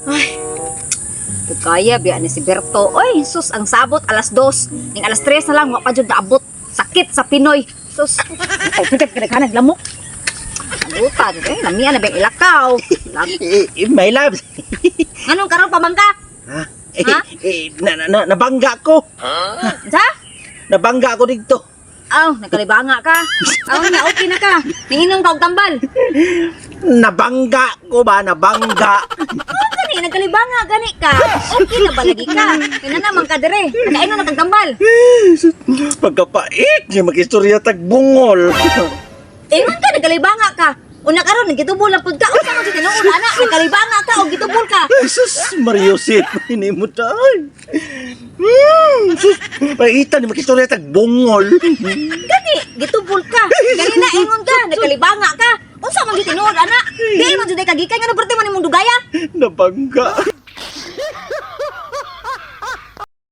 Ay, kaya biya ni si Berto. Oy, sus, ang sabot alas 2. Ning alas 3 na lang, wa pa jud naabot. Sakit sa Pinoy. Sus, ay, pitip ka naglamok. Abutan, eh, lamian na bang ilakaw. Eh, eh, my love. Anong karon pa man ka? Ha? Eh, Ha? eh, na, nabangga ko. Sa? Nabangga ko dito. Aw, nagkalibanga ka. Aw, na okay na ka. Ninginom ka og tambal. Nabangga ko ba? Nabangga. Oh, gani, nagkalibanga gani ka. Okay na ba lagi ka? Kaya naman ka dire. Nakainom na kag tambal. Pagkapait niya makistorya tag bungol. Ingon ka, nagkalibanga ka. Una karon nagitubol lang pud ka. Unsa man si tinuod ana? Nagkalibanga ka og gitubol ka. Jesus, Mariusip, hindi mo tayo. Sus, paitan ni makistorya tag bungol. Gani, gitubol ka. Gani na ingon ka, nagkalibanga ka. Unsa man gyud tinuod ana? Di man jud ay kagikay ngano perti man imong dugaya. Nabangga.